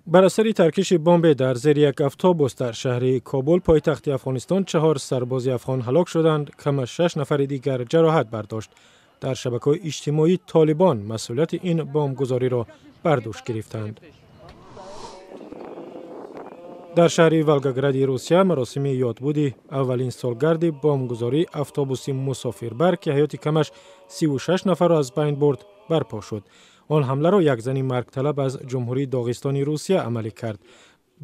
Бар асари таркиши бомбе дар зери як автобус дар шаҳри Кобул, пойтахти Афғонистон, 4 сарбози афғон ҳалок шуданд, кам аз 6 нафари дигар ҷароҳат бардошт. Дар шабакаҳои иҷтимоӣ Толибон масъулияти ин бомбгузориро бар дӯш гирифтанд. Дар шаҳри Волгогради Русия маросими ёдбуди аввалин солгарди бомбгузории автобуси мусофирбар, ки ҳаёти камаш 36 нафарро аз байн бурд, барпо шуд. Он ҳамларо як зани маргталаб аз Ҷумҳурии Доғистони Русия амалӣ кард.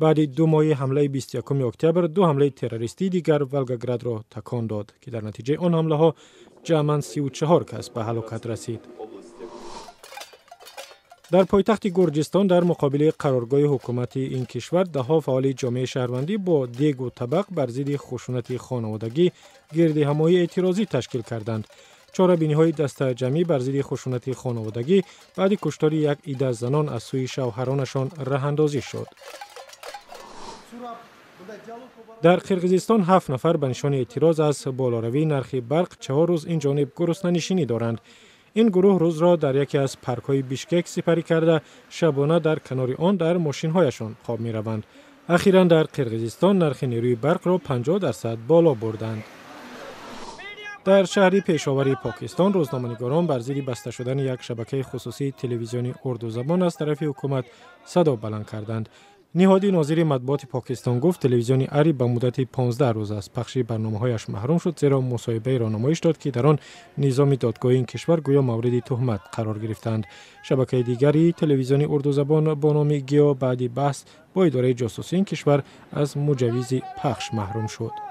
Баъди 2 моҳи ҳамлаи 21 октябр, 2 ҳамлаи террористии дигар Волгоградро такон дод, ки дар натиҷаи он ҳамлаҳо ҷамъан 34 кас ба ҳалокат расид. Дар пойтахти Гурҷистон дар муқобили қароргоҳи ҳукумати ин кишвар даҳҳо фаъоли ҷомеаи шаҳрвандӣ бо дегу табақ бар зидди хушунати хонаводагӣ гирдиҳамоии эътирозӣ ташкил карданд. Чорабиниҳои дастаҷамъӣ бар зидди хушунати хонаводагӣ баъди куштори як ида занон аз сӯи шавҳаронашон раҳандозӣ шуд. Дар Қирғизистон 7 нафар ба нишони эътироз аз болоравии нархи барқ 4 рӯз ин ҷониб гуруснанишинӣ доранд. Ин гурӯҳ рӯзро дар яке аз паркҳои Бишкек сипарӣ карда, шабона дар канори он дар мошинҳояшон хоб мераванд. Ахиран дар Қирғизистон нархи нерӯи барқро 50% боло бурданд. Дар шаҳри Пешовари Покистон рӯзноманигорон бар зидди баста шудани як шабакаи хусусии телевизиони урдузабон аз тарафи ҳукумат садо баланд карданд. Ниҳоди нозири матбуоти Покистон гуфт, телевизиони Ари ба муддати 15 рӯз аз пахши барномаҳояш маҳрум шуд, зеро мусоҳибаеро намоиш дод, ки дар он низоми додгоҳии ин кишвар гӯё мавриди туҳмат қарор гирифтанд. Шабакаи дигари телевизиони урдузабон бо номи Гео баъди баҳс бо идораи ҷосусии ин кишвар аз муҷаввизи пахш маҳрум шуд.